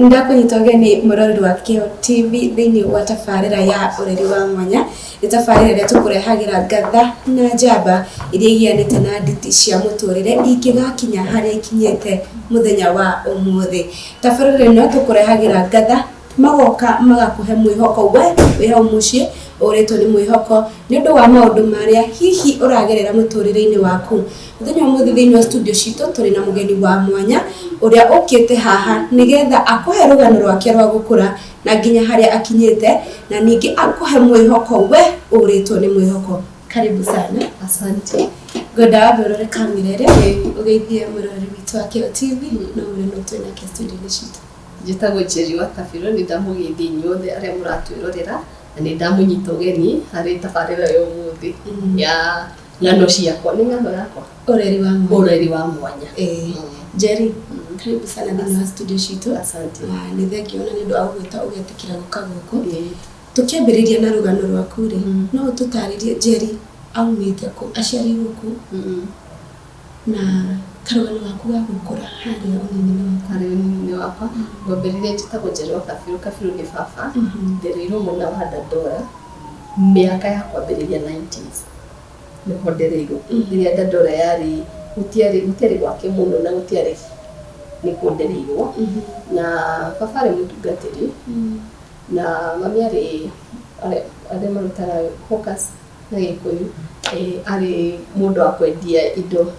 Ndakunyita ũgeni mũroreri wa Kĩo TV thĩinĩ wa tabarĩra ya ũreri wa mwanya. Nĩ tabarĩra ĩrĩa tũkũrehagĩra ngatha na njamba iria igianĩte na nditi cia mũtũrĩre ingĩgakinya harĩa ikinyĩte mũthenya wa ũmũthĩ. Tabarĩra ĩno tũkũrehagĩra ngatha magoka magakũhe mwĩhoko we wĩ hau mũciĩ ũrĩtwo nĩ mwĩhoko nĩ ũndũ wa maũndũ marĩa hihi ũragerera mũtũrĩre-inĩ waku. Mũthenya wa ũmũthĩ thĩinĩ wa studio citũ tũrĩ na mũgeni wa mwanya ũrĩa ũkĩte haha nĩgetha akũhe rũgano rwake rwa gũkũra na nginya harĩa akinyĩte na ningĩ akũhe mwĩhoko we ũrĩtwo nĩ mwĩhoko. Karibu sana. Asante. Ngwenda wambe ũrore kamera ĩrĩa ũgeithie mũrori witũ wa Kĩo TV na ũmwĩre nũ twĩ nake studio-inĩ citũ. Njĩtagwo Njeri wa Kabirũ, nĩ ndamũgeithia inyuothe arĩa mũratwĩrorera na nĩ ndamũnyita ũgeni harĩ tabarĩra ya ũmũthĩ ya ng'ano ciakwa. Nĩ ng'ano yakwa? Ũreri wa mwanya. Ũreri wa mwanya. Ĩĩ. Njeri, karibu sana thĩinĩ wa studio citũ. Asante. Na nĩ thengiũ na nĩ ũndũ wa gũgwĩta ũgetĩkĩra gũka gũkũ. Tũkĩambĩrĩria na rũgano rwaku rĩ, no ũtũtarĩrie Njeri aumĩte kũ, aciarĩirwo kũ, na karũgano gaku ga gũkũra harĩa ũnini-inĩ waku. Harĩ ũnini-inĩ wakwa, ngwambĩrĩria njĩtagwo Njeri wa Kabirũ, Kabirũ nĩ baba, ndereirwo mwena wa Dandora, mĩaka ya kwambĩrĩria 90s nĩho ndereirwo. Rĩrĩa Dandora yarĩ, gũtiarĩ gũtiarĩ gwake mũno na gũtiarĩ, nĩkuo ndereirwo. Na baba arĩ mũtungatĩri, na mami arĩ arĩa marutaga hawkers na Gĩkũyũ, arĩ mũndũ wa kwendia indo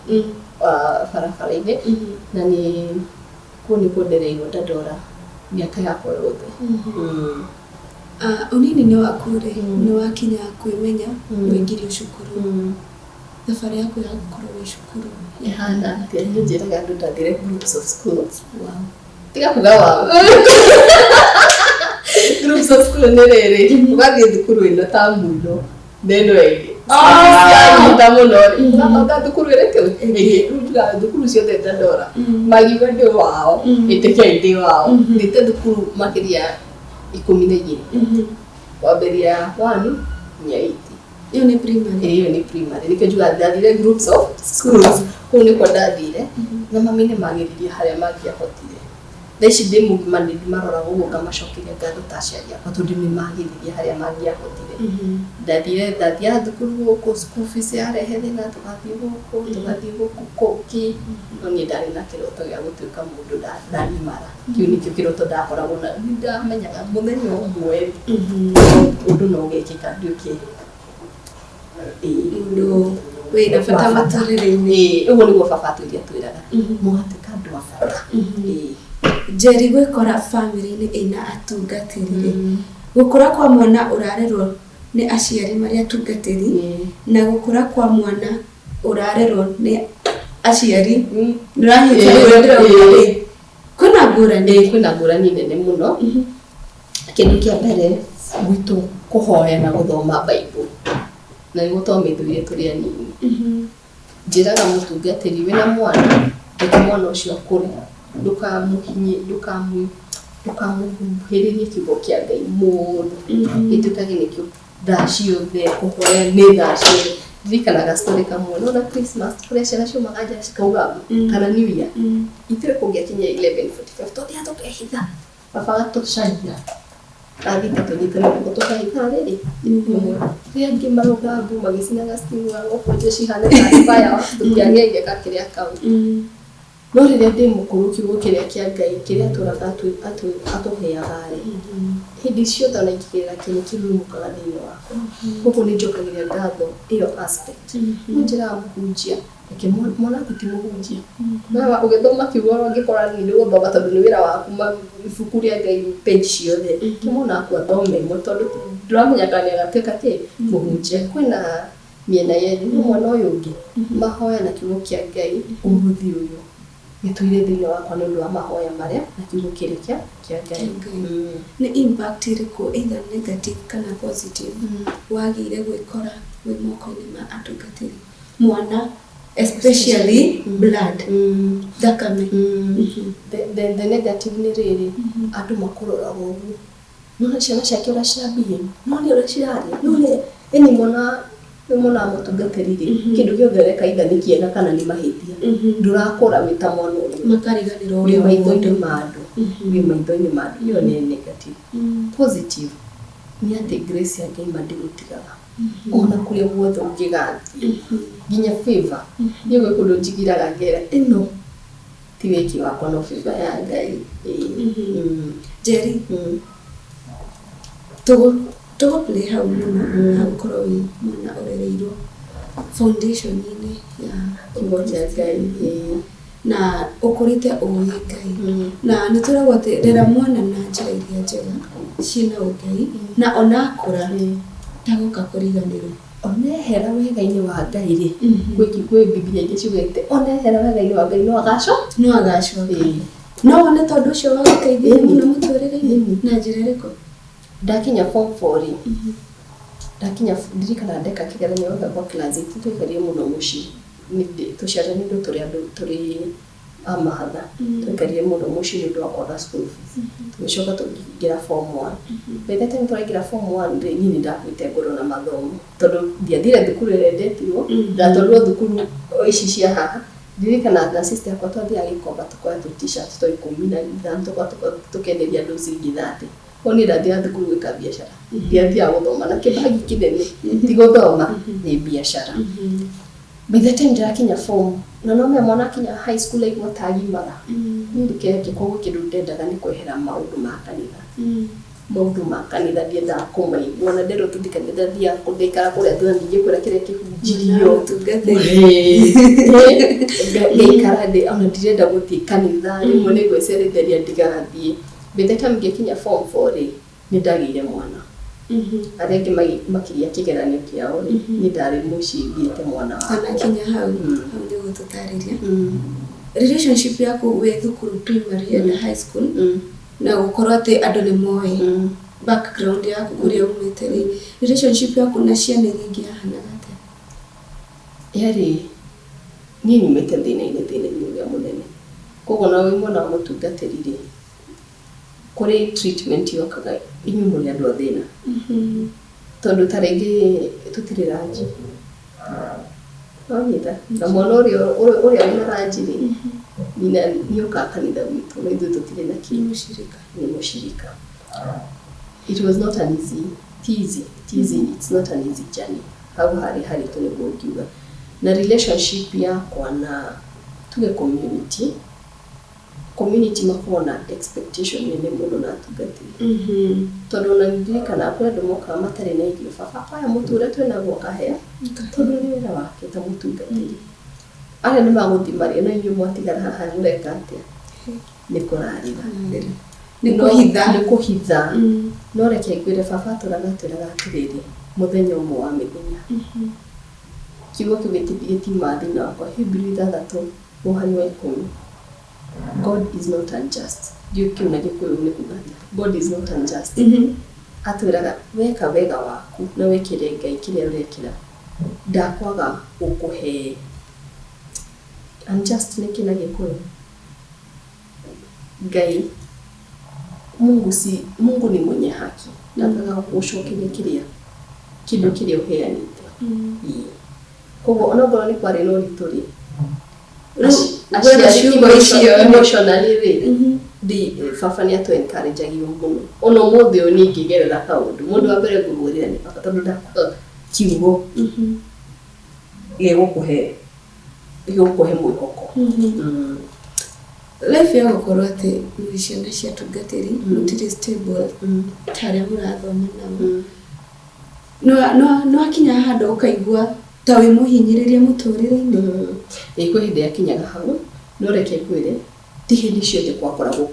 barabara-inĩ, na nĩ kũu nĩkuo ndereirwo Dandora mĩaka yakwa yothe. Ũnini-inĩ waku rĩ, nĩ wakinya kwĩmenya, waingĩrio cukuru. Thabarĩ yaku ya gũkorwo wĩ cukuru ĩhana atĩa? Niĩ njĩraga andũ ndathire groups of schools. Tiga kuga wow. Groups of school nĩ rĩrĩ, ũgathiĩ thukuru ĩno tamu ĩno na ĩno ĩngĩ. Cianyita mũno rĩ, ũgacoka thukuru ĩrĩkũ ĩngĩ. Rĩu njugaga thukuru ciothe Dandora, mangiuga ndĩ wao, ĩtĩkiai ndĩ wao. Thiĩte thukuru makĩria ya 12. Kwambĩrĩria one nginya eight. Ĩyo nĩ primary? Ĩĩ, ĩyo nĩ primary. Nĩkĩo njugaga ndathire groups of schools. Kũu nĩkuo ndathire, na mami nĩ mageririe harĩa mangĩahotire. Thaa ici ndĩ mũgima nĩ ndĩmaroraga ũguo ngamacokeria ngatho ta aciari akwa tondũ nĩ mageririe harĩa mangĩahotire. Ndathire ndathiaga thukuru gũkũ, school fees yarehe thĩna tũgathiĩ gũkũ, tũgathiĩ gũkũ kũngĩ, no niĩ ndarĩ na kĩroto gĩa gũtuĩka mũndũ ndagimara. Kĩu nĩkĩo kĩroto ndakoragwo na nĩ ndamenyaga mũthenya ũmwe ũndũ no ũgekĩka nduĩke mũndũ wĩna bata mũtũrĩre-inĩ. Ĩĩ, ũguo nĩguo baba atũire atwĩraga, mũgatuĩka andũ a bata. Ĩĩ. Njeri gwĩkora bamĩrĩ-inĩ ĩna atungatĩri rĩ, gũkũra kwa mwana ũrarerwo nĩ aciari marĩ atungatĩri na gũkũra kwa mwana ũrarerwo nĩ aciari, nĩũranyita rĩu ũrĩa ndĩrauga rĩ, kwĩna ngũrani? Ĩĩ, kwĩna ngũrani nene mũno. Kĩndũ kĩa mbere gwitũ kũhoya na gũthoma Bible na nĩguo twamĩthũire tũrĩ anini. Njĩraga mũtungatĩri wĩna mwana, reke mwana ũcio akũre, ndũkamũhinyĩ, ndũkamũhuhĩrĩrie kiugo kĩa Ngai mũno, gĩtuĩkage nĩkĩo thaa ciothe, kũhoya nĩ thaa ciothe. Ndirikanaga story kamwe, nĩwona Christmas kũrĩa ciana ciumaga nja cikauga mbu, kana New Year, ithuĩ kũngĩakinya 11:45 twathiaga tũkehitha. Baba agatũcaria thaa thita tũnyitane guoko tũkahitha rĩrĩ rĩmwe. Rĩrĩa angĩ marauga mbu magĩcinaga citing'ang'o nja cihana tarĩ fireworks tũtiagĩaga kĩrĩa kau. No rĩrĩa ndĩ mũkũrũ kiugo kĩrĩa kĩa Ngai kĩrĩa atũraga atũheaga rĩ, hĩndĩ ciothe ona ingĩgerera kĩ nĩ kĩrurumũkaga thĩinĩ wakwa. Koguo nĩ njokagĩria ngatho ĩyo aspect. No njĩraga mũhunjia Reke mwana waku ti mũhunjia. Nawe ũgĩthoma kiugo ũngĩkora nĩ gũthoma tondũ nĩ wĩra waku ibuku rĩa Ngai page ciothe. Reke mwana waku athome ĩmwe tondũ ndũramenya kana nĩ agatuĩka kĩ mũhunjia. Kwĩna mĩena yerĩ, no mwena ũyũ ũngĩ mahoya na kiugo kĩa Ngai ũmũthĩ ũyũ gĩtũire thĩinĩ wakwa nĩ ũndũ wa mahoya marĩa na kiugo kĩrĩa kĩa Ngai. Nĩ impact ĩrĩkũ either negative kana positive wagĩire gwĩkora wĩ moko-inĩ ma atungatĩri? Mwana especially blood, thakame. The negative nĩ rĩrĩ, andũ makũroraga ũguo, nĩwona ciana ciake ũrĩa cirabehave, nĩwona ũrĩa ciraria, nĩwona yani mwana wĩ mwana wa mũtungatĩri rĩ, kĩndũ gĩothe ũreka either nĩ kĩega kana nĩ mahĩtia, ndũrakũra wĩ ta mwana ũrĩa makariganĩrwo wĩ ũrĩa maitho-inĩ mũndũ ma andũ. Wĩ maitho-inĩ ma andũ, ĩyo nĩ negative. Positive nĩ atĩ grace ya Ngai ma ndĩgũtigaga ona kũrĩa guothe ũngĩgathiĩ, nginya favor. Niĩ gwĩ kũndũ njigiraga ngera ĩno ti wĩki wakwa no favor ya Ngai. Ĩĩ. Njeri, tũgũ play hau mũno na gũkorwo wĩ mwana ũrereirwo foundation-inĩ ya kiugo kĩa Ngai. Ĩĩ. Na ũkũrĩte ũĩ Ngai, na nĩ tũragwo atĩ rera mwana na njĩra iria njega ciĩna ũngai, na ona akũra ndagoka kũriganĩrwo. Onehera wega-inĩ wa Ngai rĩ, kwĩ Bibilia ingĩ ciugĩte onehera wega-inĩ wa Ngai no agaco no agacoka. No wone tondũ ũcio wa gũteithia mũno mũtũrĩre-inĩ na njĩra ĩrĩkũ? Ndakinya form 4 rĩ, ndakinya ndirikana ndeka kĩgeranio gĩakwa class 8, twaikarire mũno mũciĩ. Tũciarĩ nĩ ũndũ tũrĩ andũ tũrĩ a mahatha, twaikarire mũno mũciĩ nĩ ũndũ wa kwaga school fees. Tũgĩcoka tũkĩingĩra form 1. By the time tũraingĩra form 1 rĩ, niĩ nĩ ndakuĩte ngoro na mathomo tondũ ndiathire thukuru ĩrĩa ndetirwo, ndatwarirwo thukuru ici cia haha. Ndirikana na sister yakwa twathiaga Gĩkomba tũkoya tũ T-shirt twa 15 tũkoya tũkenderia andũ ciringi 30. Koguo niĩ ndathiaga thukuru gwĩka biacara, ndiathiaga gũthoma na kĩbagi kĩnene, ti gũthoma, nĩ biacara. By the time ndĩrakinya form, na no menya mwana akinya high school aigua ta agimara, niĩ ndikeke. Koguo kĩndũ ndendaga nĩ kwehera maũndũ ma kanitha. Maũndũ ma kanitha ndiendaga kũmaigua, na nderwo tũthiĩ kanitha thiaga ngaikara kũrĩa thutha ndingĩkwĩra kĩrĩa kĩhunjirio. Ngaikara ndĩ ona ndirenda gũthiĩ kanitha, rĩmwe nĩ gwĩcerithĩria ndigathiĩ. By the time ngĩkinya form 4 rĩ, nĩ ndagĩire mwana. Arĩa angĩ makĩgia kĩgeranio kĩao rĩ, niĩ ndarĩ mũciĩ ngĩte mwana wakwa. Anakinya hau, hau nĩ gũtũtarĩria relationship yaku wĩ thukuru primary and high school, na gũkorwo atĩ andũ nĩ moĩ background yaku kũrĩa umĩte rĩ, relationship yaku na ciana iria ingĩ yahanaga atĩa? Yarĩ niĩ nyumĩte thĩna-inĩ ũrĩa mũnene, koguo na wĩ mwana wa mũtungatĩri rĩ, kũrĩ treatment yokaga inyuĩ mũrĩ andũ a thĩna, tondũ ta rĩngĩ tũtirĩ lunch, wanyita, na mwana ũrĩa wĩna lunch rĩ, nyina nĩokaga kanitha gwitũ, no ithuĩ tũtirĩ na nĩ kĩndũ. Mũcirika. Nĩ mũcirika. It was not an easy, ti easy, ti easy, it's not an easy journey. Hau harĩ haritũ nĩguo ngiuga. Na relationship yakwa na tuge community makoragwo na expectation nene mũno na atungatĩri, tondũ ona ndirikanaga kwĩ andũ mokaga matarĩ na irio, baba akoya mũtu ũrĩa twĩnaguo akaheo, tondũ nĩ wĩra wake ta mũtungatĩri. Arĩa nĩ magũthiĩ marĩe, no inyuĩ mwatigara haha mũreka atĩa? Nĩ kũrarĩra. Nĩ kũhitha. Nĩ kũhitha. No reke ngwĩre, baba atũraga atwĩraga atĩrĩrĩ, mũthenya ũmwe wa mĩthenya, kiugo kĩu gĩtiuma thĩinĩ wakwa. Hebrew 6 mũhari wa 10, "God is not unjust." Ndiũĩ kĩu na Gĩkũyũ nĩ kuga atĩa, "God is not unjust." Atwĩraga weka wega waku na wĩkĩre Ngai kĩrĩa ũrekĩra, ndakwaga gũkũhe. Unjust nĩ kĩ na Gĩkũyũ? Ngai, Mungu, si Mungu ni mwenye haki, ndakaga gũgũcokeria kĩrĩa kĩndũ kĩrĩa ũheanĩte. Ĩĩ. Koguo onokorwo nĩ kwarĩ na ũritũ rĩ, Rĩu wena aciari ciugo icio emotionally rĩ, ndi baba nĩ atũ encourage-agio mũno. Ona ũmũthĩ ũyũ niĩ ingĩgerera kaũndũ, mũndũ wa mbere ngũmwĩrĩra nĩ baba, tondũ ndakwaga kiugo gĩgũkũhe mwĩhoko. Life ya gũkorwo atĩ mũrĩ ciana cia atungatĩri, mũtirĩ stable ta arĩa mũrathoma nao, no akinya handũ ũkaigua ta wĩ mũhinyĩrĩrie mũtũrĩre-inĩ? Ĩ, kwĩ hĩndĩ yakinyaga hau, no reke ngwĩre, ti hĩndĩ ciothe gwakoragwo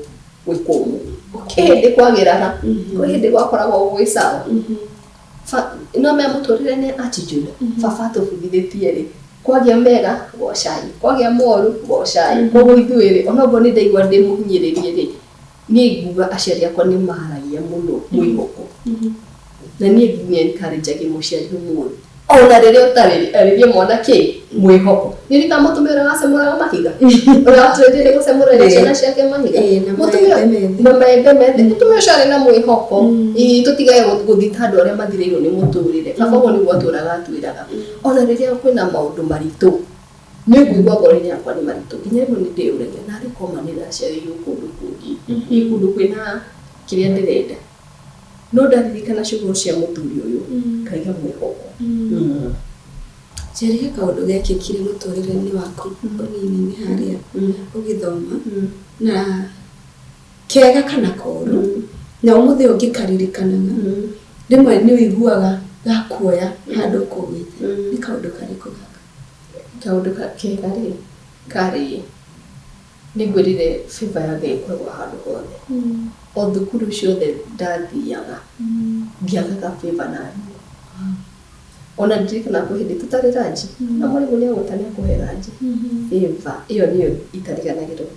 gwĩ kũmũ. Kwĩ hĩndĩ kwagĩraga, kwĩ hĩndĩ gwakoragwo gwĩ sawa. No mea mũtũrĩre nĩ attitude. Baba atũbundithĩtie rĩ, kwagĩa mega gocai, kwagĩa moru gocai. Koguo ithuĩ rĩ, onokorwo nĩ ndaigua ndĩ mũhinyĩrĩrie rĩ, niĩ nguga aciari akwa nĩ maragia mũno mwĩhoko, na niĩ nĩ encourage mũciari ũmũthĩ, ona rĩrĩa ũtarĩ, arĩrie mwana kĩ mwĩhoko. Nĩ ririkana mũtumia ũrĩa wacemũraga mahiga, ũrĩa watũrĩire gũcemũrĩra ciana ciake mahiga. Ĩĩ, na Mũtumia maembe methĩ. Na maembe methĩ. Mũtumia ũcio arĩ na mwĩhoko. Ĩĩ, tũtigage gũthiĩ ta andũ arĩa mathirĩirwo nĩ mũtũrĩre. Baba ũguo nĩguo atũraga atwĩraga, ona rĩrĩa kwĩna maũndũ maritũ. Nĩ ngũigua ngoro-inĩ yakwa nĩ maritũ nginya rĩmwe nĩ ndĩyũragia narĩ koma nĩ ndaciarĩirwo kũndũ kũngĩ hihi kũndũ kwĩna kĩrĩa ndĩrenda no ndaririkana ciugo cia mũthuri ũyũ ngaiga mwĩhoko. Njeri, he kaũndũ gekĩkire mũtũrĩre-inĩ waku ũnini-inĩ harĩa ũgĩthoma na kega kana koru na ũmũthĩ ũyũ ũngĩkaririkanaga rĩmwe nĩ ũiguaga gakuoya handũ ũkũgwĩte. Nĩ kaũndũ karĩkũ gaka? Kaũndũ kega rĩ karĩ nĩ ngwĩrire favor ya Ngai ĩkoragwo handũ hothe. O thukuru ciothe ndathiaga ndiagaga favor na arimũ. Ona ndirikanaga kwĩ hĩndĩ tũtarĩ ranji na mwarimũ nĩ agũta nĩ akũhe ranji. Favor ĩyo nĩyo itariganagĩrwo.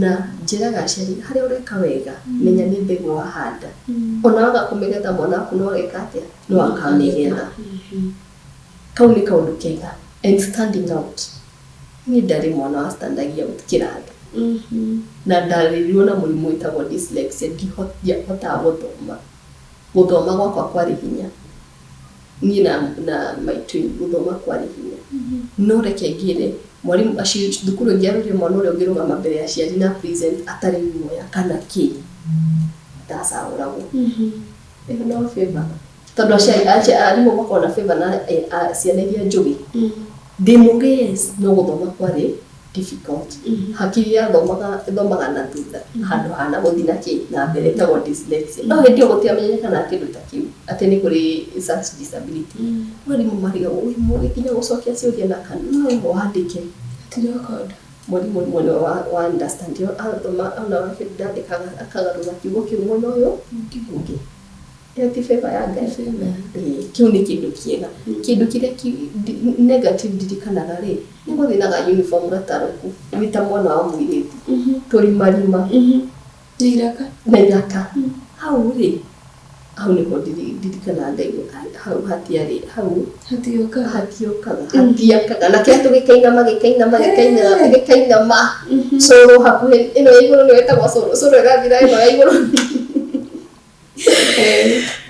Na njĩraga aciari harĩa ũreka wega menya nĩ mbegũ wahanda. Ona waga kũmĩgetha mwana waku no ageka atĩa? No akamĩgetha. Kau nĩ kaũndũ kega and standing out. Niĩ ndarĩ mwana wa standagia out kĩrathi. Na ndarerirwo na mũrimũ wĩtagwo dyslexia ndiahotaga gũthoma. Gũthoma gwakwa kwarĩ hinya. Niĩ na my twin gũthoma kwarĩ hinya. No reke ngĩre mwarimũ thukuru ĩngĩarorire mwana ũrĩa ũngĩrũgama mbere ya aciari na present atarĩ guoya kana kĩ ndacagũragwo. Ĩyo no favor. Tondũ aciari arimũ makoragwo na favor na ciana iria njũgĩ. Ndĩ mũgĩ yes no gũthoma kwarĩ difficult. Hakiri yathomaga ĩthomaga na thutha handũ ha na gũthiĩ na kĩ na mbere ĩtagwo dyslexia. No hĩndĩ ĩyo gũtiamenyekanaga kĩndũ ta kĩu atĩ nĩ kũrĩ such disability. Mwarimũ marigagwo wĩ mũgĩ nginya gũcokia ciũria na kanua no wambe wandĩke. Tũtirokonda. Mwarimũ rĩmwe nĩwe wa understand athoma ona ndandĩkaga akagarũra kiugo kĩu mwena ũyũ ũngĩ. Ĩyo ti favor ya Ngai. Ĩĩ, kĩu nĩ kĩndũ kĩega. Kĩndũ kĩrĩa negative ndirikanaga rĩ, nĩ gũthiĩ na ga uniform gatarũku wĩ ta mwana wa mũirĩtu. Tũrimarima. Na iraka. Na iraka. Hau rĩ, hau nĩho ndirikanaga ngaigua hau hatiarĩ, hau Hatiokaga. Hatiokaga, hatiakaga. Na kĩratũ gĩkainama, gĩkainama, gĩkainama, gĩkainama. Cũrũ hakuhĩ, ĩno ya igũrũ nĩyo ĩtagwo cũrũ, cũrũ ĩgathira ĩno ya igũrũ.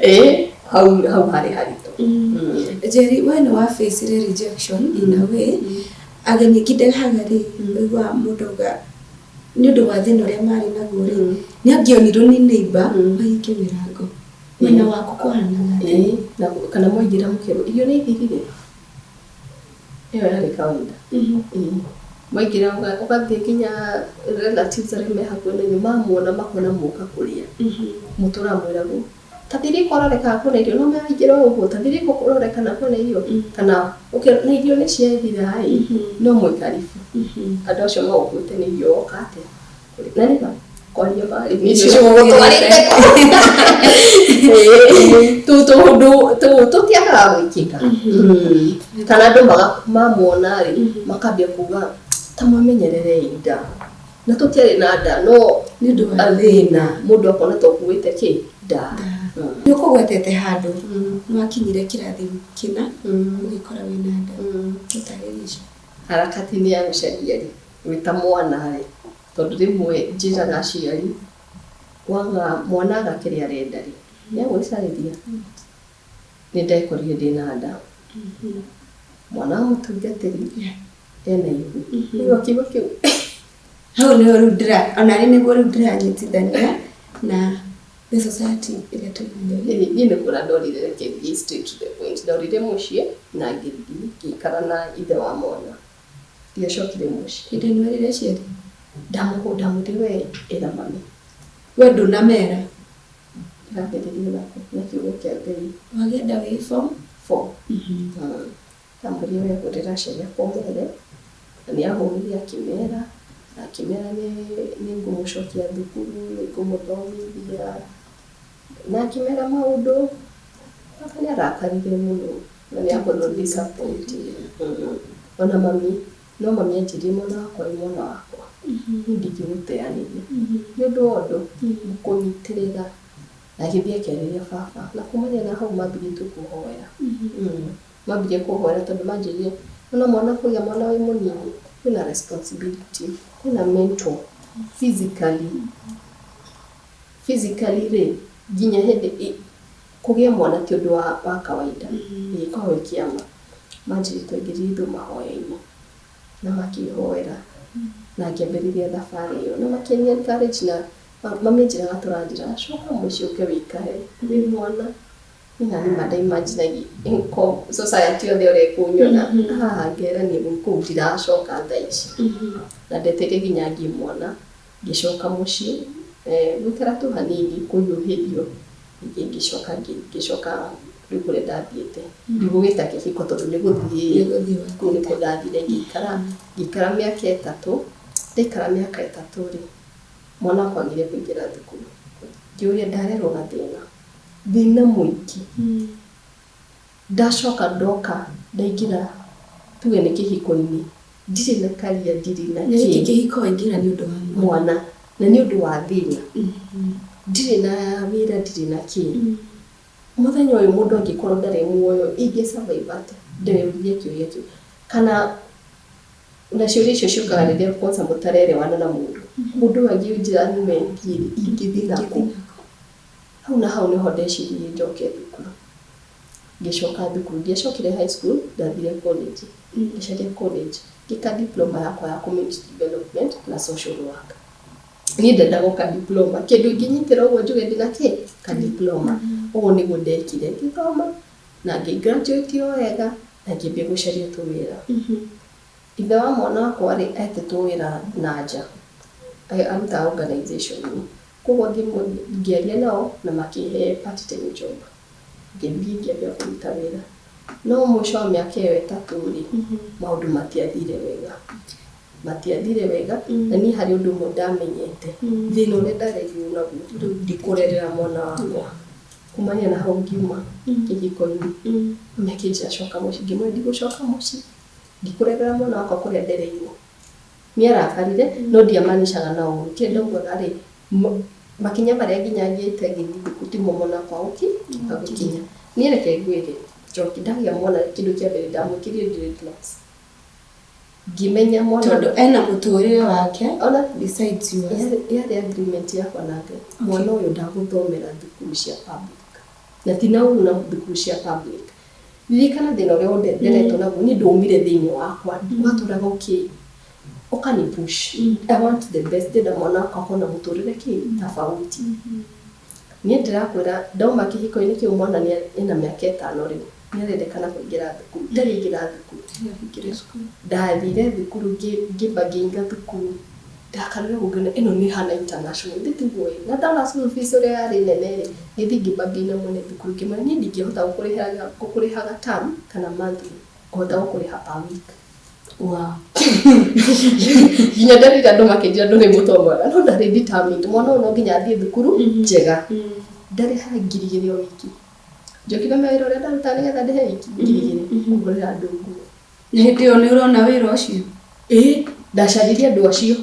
Ĩĩ, hau hau harĩ haritũ. Njeri, we nĩ wa face rejection in a way. Ageni aingĩ ndehaga rĩ, ũiguaga mũndũ auga nĩ ũndũ wa thĩna ũrĩa marĩ naguo rĩ, nĩ angĩonirwo nĩ neighbor mahinge mĩrango. Mwena waku kũhanaga atĩa? Ĩĩ, na kana mwaingĩra mũkerwo irio nĩ ithirire. Ĩyo yarĩ kawaida. Ĩĩ. Mwaingĩra ũgathiĩ nginya relatives arĩa me hakuhĩ na inyuĩ mamuona makona muoka kũrĩa. Mũtũraga mwĩragwo ta thiĩ riko ũrore kana kwĩna irio no maingĩra o ũguo ta thiĩ riko ũrore kana kwĩna irio kana ũkerwo na irio nĩ ciathira ĩ no mwĩ karibu. Andũ acio magũkuĩte nĩ irio woka atĩa kũrĩa. Na nĩ ma kwaria ma rĩ nĩ icio cigũgũtwarĩte. Tũu tũũndũ tũu tũtiagaga gwĩkĩka. Kana andũ mamuona rĩ makambia kuga ta mwĩmenyererei nda. Na tũtiarĩ na nda no Nĩ ũndũ wa thĩna mũndũ akona ta ũkuĩte kĩ nda. Nĩ ũkũgwetete handũ nĩ wakinyire kĩrathi kĩna ũgĩkora wĩna nda. Tũtarĩrie icio. Harakati-inĩ ya gũcaria rĩ, wĩ ta mwana rĩ, tondũ rĩmwe njĩraga aciari waga mwana aga kĩrĩa arenda rĩ, nĩ agwĩcarĩria. Nĩ ndekorire ndĩna nda. Mwana wa mũtungatĩri ena ihu. Ũigua kiugo kĩu? Hau nĩho rĩu ndĩra ona rĩ nĩguo rĩu ndĩranyitithania na the society ĩrĩa twĩ nayo. Niĩ nĩ kũra ndorire, reke thiĩ straight to the point. Ndorire mũciĩ na ngĩthiĩ ngĩikara na ithe wa mwana. Ndiacokire mũciĩ. Hĩndĩ ĩyo nĩwerire aciari? Ndamwĩrire we ĩra mami. We ndũnamera? Ndĩrambĩrĩria nakũ? Na kiugo kĩa Ngai. Wagĩa nda wĩ form? Four. Ndamwĩrire we hũrĩra aciari akwa ũmere. Na nĩ ahũrire akĩmera, na akĩmera nĩ ngũmũcokia thukuru, nĩ ngũmũthomithia, na akĩmera maũndũ. Baba nĩ arakarire mũno na nĩ akorirwo disappointed. Ona mami, no mami anjĩrire mwana wakwa wĩ mwana wakwa. Niĩ ndingĩgũteanĩria. Nĩ ũndũ wa ũndũ, ngũkũnyitĩrĩra. Na agĩthiĩ akĩarĩria baba. Na kumania na hau mambirie tu kũhoya. Mambirie kũhoera tondũ manjĩrire, nĩwona mwana kũgĩa mwana wĩ mũnini, kwĩna responsibility, kwĩna mental, physically. Physically rĩ, nginya hĩndĩ kũgĩa mwana ti ũndũ wa kawaida. Ĩĩ ĩkoragwo ĩ kĩama. Manjĩrĩte twaingĩrire ithuĩ mahoya-inĩ na makĩhoera na ngĩambĩrĩria thabarĩ ĩyo na makĩni encourage na mami anjĩraga tũranjĩra coka mũciĩ ũke wĩikare wĩ mwana. Niĩ nani ma ndaimaginagia society yothe ũrĩa ĩkũnyona haha ngera niĩ kũu ndiracoka thaa ici. Na ndeteire nginya ngĩe mwana ngĩcoka mũciĩ gũikara tu hanini kũhiũhĩrio ningĩ ngĩcoka ngĩcoka rĩu kũrĩa ndathiĩte. Ndigũgĩta kĩhiko tondũ nĩ gũthiĩ kũu nĩkuo ndathire ngĩikara ngĩikara mĩaka 3. Ndaikara mĩaka 3 rĩ, mwana wakwa agire kũingĩra thukuru. Ngĩũria ndarerwo na thĩna, thĩna mũingĩ. Ndacoka ndoka ndaingĩra tuge nĩ kĩhiko-inĩ, ndirĩ na career, ndirĩ na Na gĩkĩ kĩhiko waingĩra nĩ ũndũ wa mwana na nĩ ũndũ wa thĩna. Ndirĩ na wĩra, ndirĩ na kĩ. Mũthenya ũyũ mũndũ angĩkorwo ndarĩ muoyo ingĩ survive atĩa? Ndeyũririe kĩũria kĩu. Kana na ciũria icio ciũkaga rĩrĩa kwanza mũtarerewana na mũndũ. Mũndũ ũyũ angĩnjĩra nyume thiĩ rĩ, ingĩthiĩ nakũ? Hau na hau nĩho ndeciririe njoke thukuru. Ngĩcoka thukuru, ndiacokire high school, ndathire college. Ngĩcaria college, ngĩka diploma yakwa ya community development na social work. Niĩ ndendaga o ka diploma, kĩndũ ingĩnyitĩra ũguo njuge ndĩna kĩ? Ka diploma. Ũguo nĩguo ndekire, ngĩthoma na ngĩ graduate o wega na ngĩambia gũcaria tũwĩra. Ithe wa mwana wakwa rĩ, etĩtwo wĩra na nja, arutaga organization -inĩ. Koguo ngĩaria nao na makĩhe part time job. Ngĩthiĩ ngĩambia kũruta wĩra. No mũico wa mĩaka ĩyo 3 rĩ, maũndũ matiathire wega. Matiathire wega, na niĩ harĩ ũndũ ũmwe ndamenyete. Thĩna ũrĩa ndarerirwo naguo, ndikũrerera mwana wakwa. Kumania na hau ngiuma kĩhiko-inĩ. Mami akĩnjĩra coka mũciĩ, ngĩmwĩra ndigũcoka mũciĩ, ndikũrerera mwana wakwa kũrĩa ndereirwo. Nĩarakarire, no ndiamanicaga na ũru. Kĩrĩa ndaugaga rĩ, makinya marĩa nginya ngĩte ngĩthiĩ thukuru timo mwana wakwa agũkinya. Niĩ reke ngwĩre, Njoki, ndagĩa mwana kĩndũ kĩa mbere ndamwĩkĩrire dreadlocks. Ngĩmenya mwana tondũ ena mũtũrĩre wake ona besides yours. Yarĩ agreement yakwa na Ngai. Mwana ũyũ ndagũthomera thukuru cia public. Na ti na ũru na thukuru cia public. Ririkana thĩna ũrĩa nderetwo naguo, niĩ ndaumire thĩinĩ wakwa, watũraga ũkani push. I want the best, ndĩrenda mwana wakwa akorwo na mũtũrĩre kĩ tofauti. Niĩ ndĩrakwĩra ndauma kĩhiko-inĩ kĩu mwana ena mĩaka 5 rĩu, nĩarendekana kũingĩra thukuru. Ndarĩ aingĩra thukuru. Ndathire thukuru ngĩamba ngĩinga thukuru. Ndakarire ũguo ngĩona ĩno nĩ ĩhana international, ithe tiguo ĩ. Na ndona school fees ũrĩa yarĩ nene rĩ, ngĩthiĩ ngĩamba ngĩina mwene thukuru ngĩmwĩra niĩ ndingĩhota gũkũrĩhaga term kana monthly, ngũhota gũkũrĩha per week. Wow. Nginya nderire andũ makĩnjĩra ndũrĩ mũtwe mwega, no ndarĩ determined. Mwana ũyũ no nginya athiĩ thukuru njega. Ndarĩhaga 2,000 o wiki. Njokire wĩra ũrĩa ndarutaga nĩgetha ndĩhe wiki 2,000 kũgũrĩra andũ nguo. Na hĩndĩ ĩyo nĩ ũrona wĩra ũcio? Ĩĩ, ndacaririe andũ acio,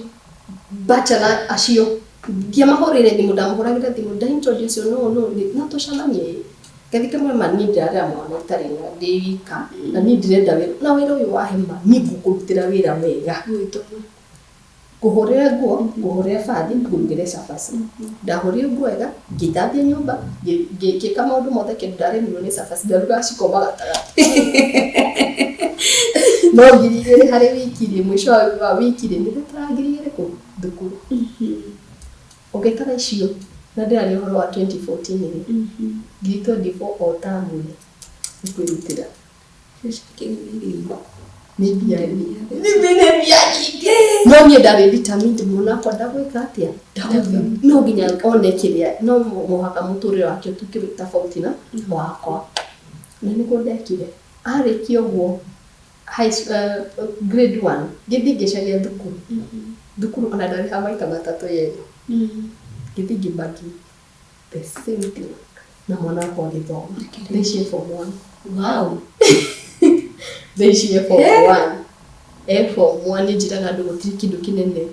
bachelor acio. Ndiamahũrĩire thimũ, ndamũhũragĩra thimũ, nda introduce no no no tũcemanie ĩ. Ngathi ngamwĩra ma niĩ ndĩrarera mwana ũtarĩ na ndĩ wika, na niĩ ndĩrenda wĩra, na wĩra ũyũ wa hema niĩ ngũkũrutĩra wĩra wega. Ngũhũrĩre nguo, ngũhũrĩre bathi, ngũrugĩre cabaci. Ndahũrire nguo wega, ngĩthambia nyũmba, ngĩka maũndũ mothe kĩndũ ndaremirwo nĩ cabaci, ndarugaga cikoma gatagatĩ. No 2,000 harĩ wiki rĩ, mũico wa wiki rĩ, nĩndetara 2,000 kũ thukuru. Ũngĩtara icio, na ndĩraria ũhoro wa 2014 rĩ, 2024 o tamu rĩ, nĩ kwĩrutĩra. Nĩ mbia nyingĩ. No niĩ ndarĩ determined mũno akwa ndagwĩka atĩa? No nginya one kĩrĩa, no mũhaka mũtũrĩre wake ũtuĩke wĩ tofauti na wakwa. Na nĩguo ndekire. Arĩkia ũguo high grade 1, ngĩthiĩ ngĩcaria thukuru. Thukuru ona ndarĩha maita 3 yerĩ. Ngĩthiĩ ngĩbaki the same thing na mwana wakwa agĩthoma. Thaa ici e form 1. Wow. Thaa ici e form 1. E form 1 nĩ njĩraga andũ gũtirĩ kĩndũ kĩnene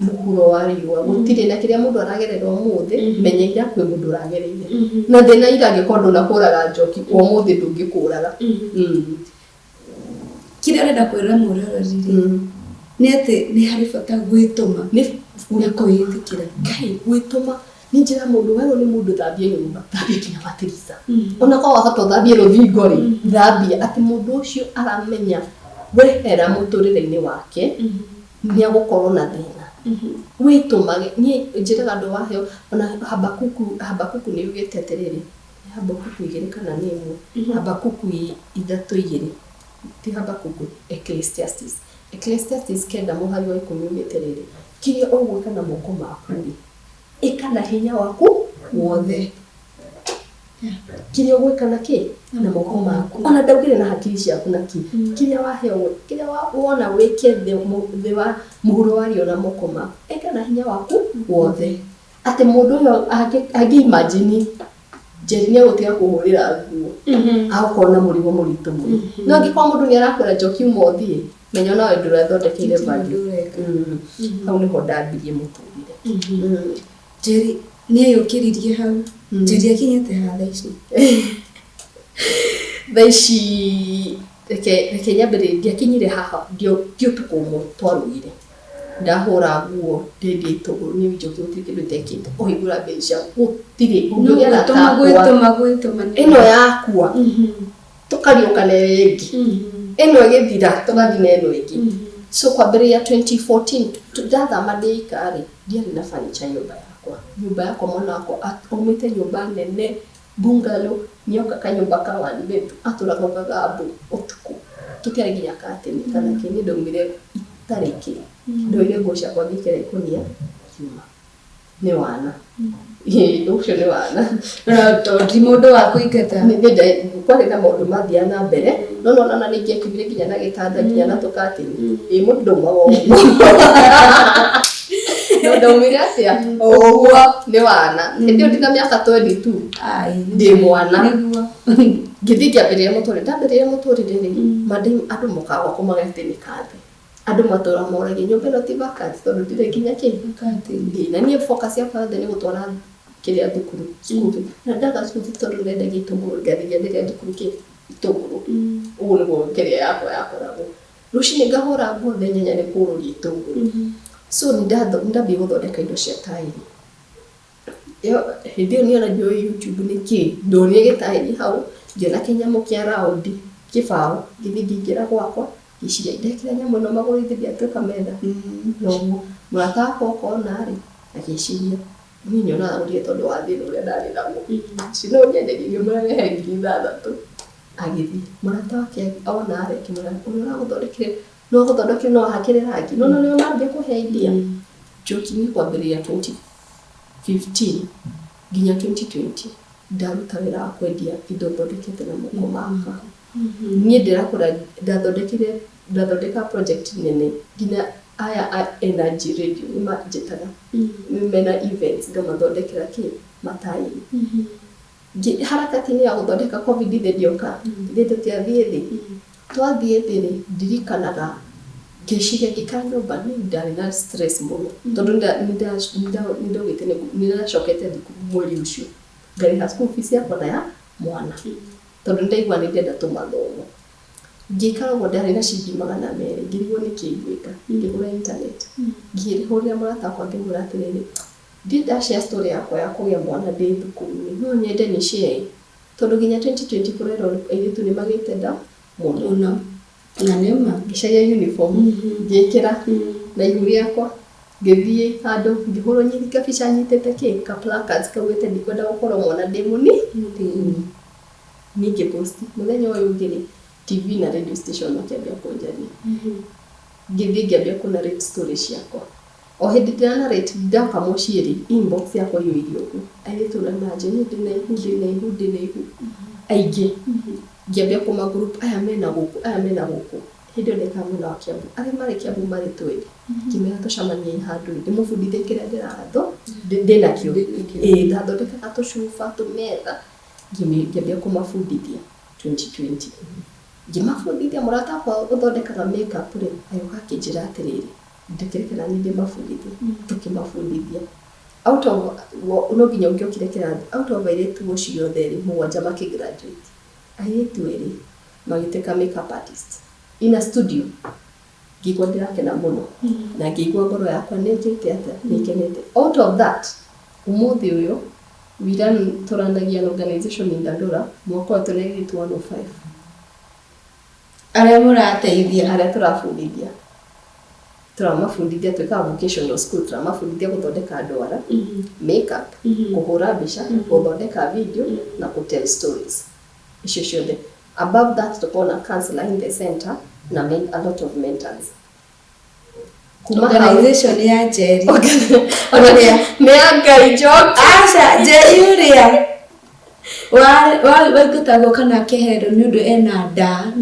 mũhuro wa riũa, gũtirĩ na kĩrĩa mũndũ aragerera ũmũthĩ, menya ira kwĩ mũndũ ũragereire. Na thĩna ira angĩkorwo ndũnakũraga njoki, ũmũthĩ ndũngĩkũraga. Kĩrĩa ũrenda kwĩra mũroreri rĩ, nĩ atĩ nĩ harĩ bata gwĩtũma na kwĩĩtĩkĩra. Ngai, gwĩtũma. Niĩ njĩra mũndũ werwo nĩ mũndũ thambie nyũmba, thambie nginya matirica. Ona korwo wahota ũthambie rũthingo rĩ, thambia atĩ mũndũ ũcio aramenya wehera mũtũrĩre-inĩ wake nĩ agũkorwo na thĩna. Wĩtũmage, niĩ njĩraga andũ waheo, ona Habakuku, Habakuku nĩ yugĩte atĩrĩrĩ, nĩ Habakuku igĩrĩ kana nĩ ĩmwe, Habakuku 3:2, ti Habakuku, Ecclesiastes. Ecclesiastes 9:10 yugĩte rĩrĩ, kĩrĩa ũgwĩka na moko maku rĩ, ĩka na hinya waku wothe. Kĩrĩa ũgwĩka na kĩ? Na moko maku. Ona ndaugire na hakiri ciaku na kĩ. Kĩrĩa waheo, kĩrĩa wona wĩke thĩ wa mũhuro wa riũa na moko maku, ĩka na hinya waku wothe. Atĩ mũndũ ũyũ angĩ imagine Njeri nĩ egũtiga kũhũrĩra nguo, agũkorwo na mũrigo mũritũ mũno. No angĩkorwo mũndũ nĩ arakwĩra njoki uma ũthiĩ, menya onawe ndũrethondekeire value. Hau nĩho ndambirie mũtũrĩre. Njeri nĩ eyũkĩririe hau. Njeri akinyĩte ha thaa ici? Thaa ici reke nyambĩrĩrie, ndiakinyire haha, ti ũtukũ ũmwe twarugire. Ndahũra nguo, ndendia itũngũrũ, niĩ Njoki gũtirĩ kĩndũ itekĩte, kũhingũra mbeca gũtirĩ, ũngĩgĩa na takwa. Gwĩtũma Ĩno yakua, tũkariũka na ĩrĩa ĩngĩ. Ĩno ĩgĩthira, tũgathiĩ na ĩno ĩngĩ. So kwambĩrĩria 2014, ndathama ndĩ ika rĩ, ndiarĩ na furniture nyũmba yakwa. Nyũmba yakwa mwana wakwa aumĩte nyũmba nene, bungalow, nĩoka kanyũmba ka one bed, atũraga kagambũ ũtukũ. Tũtiarĩ nginya curtain kana kĩ, niĩ ndaumire itarĩ kĩ. Ndoire nguo ciakwa ngĩkĩra ikũnia, ngiuma. Nĩ wana. Ũcio nĩ wana. Tondũ ti mũndũ wa kũingata. Kwarĩ na maũndũ mathiaga na mbere, no nona na nĩingĩakiumire nginya na gĩtanda nginya na tũkatĩni. Ĩ mũndũ ndaumaga ũguo. No ndaumire atĩa? Ũguo nĩ wana. Hĩndĩ ĩyo ndĩna mĩaka 22. Ndĩ mwana. Ngĩthiĩ ngĩambĩrĩria mũtũrĩre. Ndambĩrĩria mũtũrĩre rĩ, andũ mokaga gwakwa magate nĩ kathĩ. Andũ matũra moragia nyũmba ĩno ti vacant tondũ ndirĩ nginya kĩ? Na niĩ focus yakwa yothe nĩ gũtwara kĩrĩa thukuru, school fees. Na ndaga school fees tondũ ndendagia itũngũrũ ngathiĩ ngĩenderia thukuru kĩ? Itũngũrũ. Ũguo nĩguo kĩrĩa yakwa yakoragwo. Rũcinĩ ngahũra nguo thaa inyanya nĩ kũrũria itũngũrũ. So nĩ ndambia gũthondeka indo cia taĩri. Hĩndĩ ĩyo niĩ ona ndiũĩ YouTube nĩ kĩ. Ndonire gĩtaĩri hau, ngĩona kĩnyamũ kĩa round, kĩbaũ, ngĩthiĩ ngĩingĩra gwakwa, ngĩciria ndekĩra nyamũ ĩno magũrũ ithe ndĩatuĩka metha. Noguo mũrata wakwa oka ona rĩ, agĩciria niĩ nyonaga gũtirĩ tondũ wa thĩna ũrĩa ndarĩ naguo. No nyenderie ngĩmwĩra rehe 6,000. Agĩthiĩ. Mũrata wake ona rĩ, akĩmwĩra ũrĩa ũragũthondekire no agũthondekire no ahakĩre rangi. No nĩwe mambia kũhe idea. Njoki niĩ kwambĩrĩria 2015 nginya 2020 ndaruta wĩra wa kwendia indo thondekete na moko makwa. Niĩ ndĩrakora ndathondekire ndathondeka project nene nginya aya a Energy Radio nĩ manjĩtaga mena events ngamathondekera kĩ mataĩri. Harakati-inĩ ya gũthondeka Covid thĩ ndĩoka, ithuĩ tũtiathiĩ thĩ. Twathiĩ thĩ rĩ, ndirikanaga ngĩciria ngĩikara nyũmba niĩ ndarĩ na stress mũno tondũ nĩ ndacokete thukuru mweri ũcio ngarĩha school fees yakwa na ya mwana tondũ nĩ ndaigua nĩ ndĩrenda tũmathomo. Ngĩikara ũguo ndarĩ na ciringi 200 ngĩrigwo nĩkĩ ngwĩka, ngĩgũra internet ngĩhũrĩra mũrata wakwa ngĩmwĩra atĩrĩrĩ, ndirĩ nda share story yakwa ya kũgĩa mwana ndĩ thukuru-inĩ, no nyende nĩ share tondũ nginya 2020 kũrerwo airĩtu nĩ magĩte nda mũno. Na nĩ ma. Ngĩcaria uniform, ngĩkĩra na ihu rĩakwa, ngĩthiĩ handũ ngĩhũrwo kabica nyitĩte kĩ ka placards kaugĩte ndikwenda gũkorwo mwana ndĩ mũnini. Niĩ ngĩ post mũthenya ũyũ ũngĩ rĩ, TV na radio station makĩambia kũnjaria. Ngĩthiĩ ngĩambia kũ narrate story ciakwa. O hĩndĩ ndĩra narrate ndoka mũciĩ rĩ, inbox yakwa ĩiyũire ũguo. Airĩtu na imagine ndĩna ihu, ndĩna ihu, ndĩna ihu. Aingĩ. Ngĩambia kũma group aya mena gũkũ, aya mena gũkũ. Hĩndĩ ĩyo ndekaga mwena wa Kiambu. Arĩa marĩ Kiambu marĩ twendi. Ngĩmera tũcemanie handũ ndĩmũbundithie kĩrĩa ndĩnakĩo. Ĩĩ ndathondekaga tũcuba, tũmetha, ngĩambia kũmabundithia 2020. Ngĩmabundithia mũrata wakwa ũthondekaga makeup rĩ, agĩũka akĩnjĩra atĩrĩrĩ, ndĩkĩreke naniĩ ndĩmabundithie. Tũkĩmabundithia. Out of no nginya ũngĩokire kĩrathi, out of airĩtu acio othe rĩ, mũgwanja makĩ graduate. Airĩtu erĩ magĩtuĩka makeup artist in a studio. Ngĩigua ndĩrakena mũno na ngĩigua ngoro yakwa nĩ ĩkĩte atĩa, nĩ ĩkenete. Out of that, Ũmũthĩ ũyũ we run, tũranagia an organization in Dandora, mwaka ũyũ twĩna airĩtu 105. Arĩa mũrateithia? Arĩa tũrabundithia. Tũramabundithia, twĩkaga vocational school, tũramabundithia gũthondeka ndwara, makeup, kũhũra mbica, gũthondeka video na kũ tell stories. Icio ciothe. Above that tũkoragwo na counselor in the center na a lot of mentors. Kuma hau Organization ya Njeri. Ona nĩ ya Ngai Njoki. Aca, Njeri ũrĩa waingũtagwo kana akehererwo nĩ ũndũ ena nda.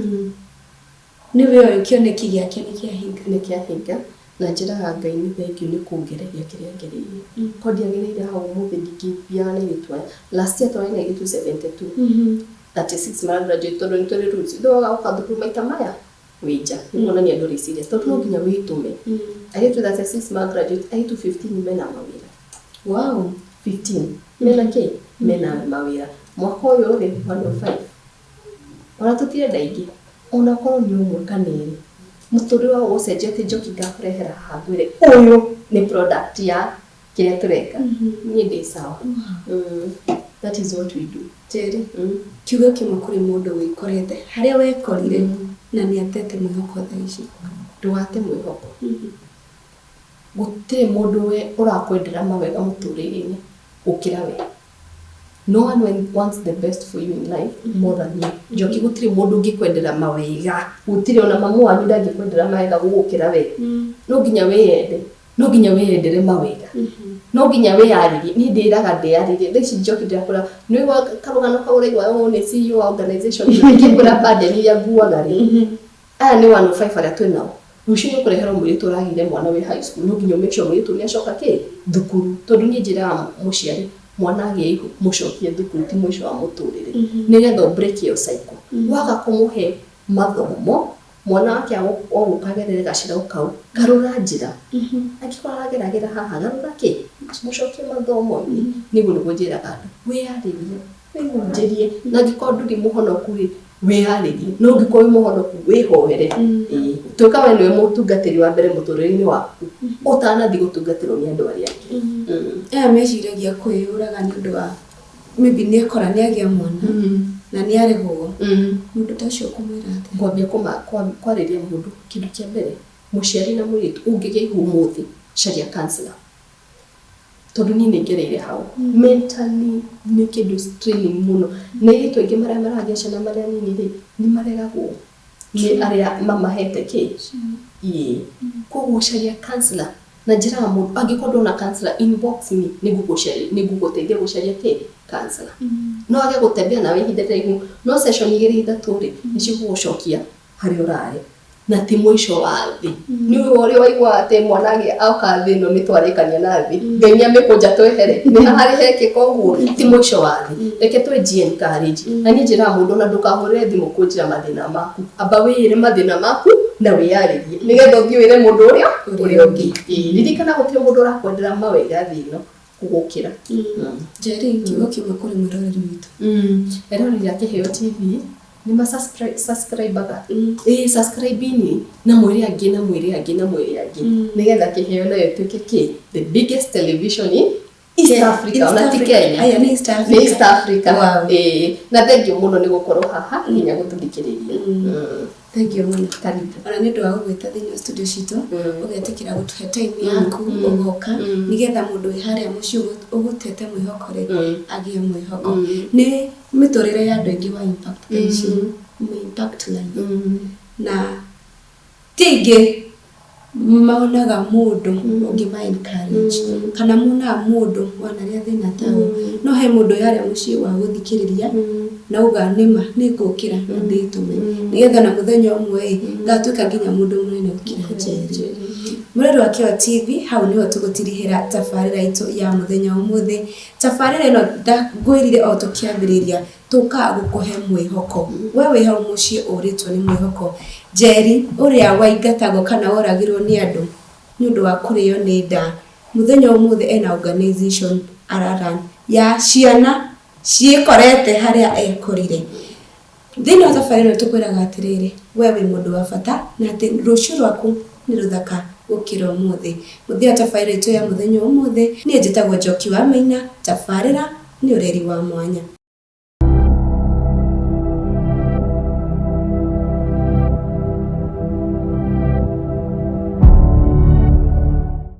Nĩwe ũyũ kĩoneki gĩake nĩ kĩahinga. Nĩ kĩahinga na njĩraga Ngai nĩ thengiũ nĩ kũngereria kĩrĩa ngereire. Korwo ndiagereire hau ũmũthĩ ndingĩthiaga na airĩtu aya. Last year twarĩ na airĩtu 72. 36 mara graduate tondũ nĩ tũrĩ rules. Ithuĩ waga gũka thukuru maita maya wĩ nja nĩ kuonania ndũrĩ serious tondũ no nginya wĩtũme. Airĩtu 36 ma graduate, airĩtu 15 mena mawĩra. 15 mena kĩ? Mena mawĩra. Mwaka ũyũ rĩ 105. Ona tũtirenda aingĩ, ona korwo nĩ ũmwe kana erĩ, mũtũrĩre wao ũgũcenjia atĩ Njoki ngakũrehera haha ngwĩre ũyũ nĩ product ya kĩrĩa tũreka. Niĩ ndĩ sawa. That is what we do. Njeri, kiugo kĩmwe kũrĩ mũndũ wĩkorete harĩa wekorire na nĩ atete mwĩhoko thaa ici. Ndũgate mwĩhoko. Gũtirĩ mũndũ we ũrakwendera mawega mũtũrĩre-inĩ gũkĩra we. No one wants the best for you in life more than you. Njoki, gũtirĩ mũndũ ũngĩkwendera mawega. Gũtirĩ, ona mamu wanyu ndangĩkwendera mawega gũgũkĩra we. No nginya wĩyende. No nginya wĩyendere mawega. No nginya wĩyarĩrie. Niĩ ndĩraga ndĩyarĩrie. Thaa ici Njoki ndĩrakwĩra, nĩ ũĩ karũgano kau ũraigua ũũ nĩ CEO wa organization. Ingĩkwĩra burden iria nguaga rĩ. Aya nĩ 105 arĩa twĩ nao. Rũciũ nĩ ũkũreherwo mũirĩtu ũragĩire mwana wĩ high school. No nginya ũ make sure mũirĩtu nĩ acoka kĩ? Thukuru. Tondũ niĩ njĩraga mũciari mwana agĩa ihu mũcokie thukuru ti mũico wa mũtũrĩre. Nĩgetha ũ break your cycle. Waga kũmũhe mathomo, mwana wake ogũka agerere gacĩra o kau, garũra njĩra. Angĩkorwo arageragĩra haha, garũra kĩ? Mũcokie mathomo-inĩ. Nĩguo nĩguo njĩraga andũ. Wĩyarĩrie, wĩhunjĩrie. Na angĩkorwo ndũrĩ mũhonoku rĩ, wĩyarĩrie. No ũngĩkorwo wĩ mũhonoku, wĩhoere. Tuĩka we nĩwe mũtungatĩri wa mbere mũtũrĩre-inĩ waku, ũtanathiĩ gũtungatĩrwo nĩ andũ arĩa angĩ. Aya meciragia kwĩyũraga nĩ ũndũ wa maybe nĩ akora nĩ agĩa mwana na nĩ aregwo. Mũndũ ta ũcio ũkũmwĩra atĩa? Ngwambia kwarĩria mũndũ kĩndũ kĩa mbere, mũciari na mũirĩtu, ũngĩgĩa ihu ũmũthĩ, caria counselor. Tondũ niĩ nĩ ngereire hau. Mentally nĩ kĩndũ straining mũno. Na airĩtu aingĩ marĩa maragĩa ciana marĩ anini rĩ, nĩ maregagwo nĩ arĩa mamahete kĩ? Ĩĩ. Koguo caria counselor. Na njĩraga mũndũ, angĩkorwo ndũna counselor, inbox me, nĩ ngũgũteithia gũcaria kĩ? Counselor. No age gũtembea nawe ihinda iraihu, no session igĩrĩ ithatũ rĩ, nĩ cigũgũcokia harĩa ũrarĩ. Na ti mũico wa thĩ. Nĩ ũĩ ũrĩa waigua atĩ mwana agĩa oka thĩ ĩno nĩ twarĩkania na thĩ. Ngai nĩ amĩkũnja twehere. Nĩ harĩ hekĩka ũguo. Ti mũico wa thĩ. Reke twĩnjie encourage. Na niĩ njĩraga mũndũ ona ndũkahũrĩre thimũ kũnjĩra mathĩna maku. Amba wĩĩre mathĩna maku na wĩyarĩrie. Nĩgetha ũthiĩ wĩre mũndũ ũrĩa ũrĩa ũngĩ. Ririkana gũtirĩ mũndũ ũrakwendera mawega thĩ ĩno gũgũkĩra. Njeri, kiugo kĩmwe kũrĩ mwĩroreri witũ. Eroreri a Kĩheo TV nĩ ma subscribe-aga. Ĩĩ, subscribe-ini na mwĩre angĩ na mwĩre angĩ na mwĩre angĩ. Nĩgetha Kĩheo nayo ĩtuĩke kĩ? The biggest television in East Africa, ona ti Kenya. Aya nĩ East Africa. Nĩ East Africa. Ĩĩ, na thengiũ mũno nĩ gũkorwo haha nginya gũtũthikĩrĩria. Thengiũ mũno. Karibu. Ona nĩ ũndũ wa gũgwĩta thĩinĩ wa studio citũ, ũgetĩkĩra gũtũhe time yaku, ũgoka, nĩgetha mũndũ wĩ harĩa mũciĩ ũgũtete mwĩhoko rĩ, agĩe mwĩhoko. Nĩ mĩtũrĩre ya andũ aingĩ wa impact thaa ici. Impact life. Na ti aingĩ monaga mũndũ ũngĩma encourage kana monaga mũndũ wanarĩa thĩna ta ũyũ. No he mũndũ wĩ harĩa mũciĩ wa gũthikĩrĩria na auga nĩma nĩ ngũkĩra na ndĩtũme nĩgetha na mũthenya ũmwe ĩ ngatuĩka nginya mũndũ mũnene gũkĩra Njeri. Mũrori wa Kĩo TV, hau nĩho tũgũtirihĩra tabarĩra itũ ya mũthenya ũmũthĩ. Tabarĩra ĩno ngwĩrire o tũkĩambĩrĩria tũkaga gũkũhe mwĩhoko. We wĩ hau mũciĩ ũrĩtwo nĩ mwĩhoko. Njeri ũrĩa waingatagwo kana woragirwo nĩ andũ nĩ ũndũ wa kũrĩo nĩ nda, mũthenya ũmũthĩ ena organization ara run ya ciana ciĩkorete harĩa ekorire. Thĩinĩ wa tabarĩra ĩno tũkwĩraga atĩrĩrĩ, we wĩ mũndũ wa bata na atĩ rũciũ rwaku nĩ rũthaka. Gũkĩra ũmũthĩ. Mũthia wa tabarĩra itũ ya mũthenya wa ũmũthĩ, niĩ njĩtagwo Njoki wa Maina, tabarĩra nĩ ũreri wa mwanya.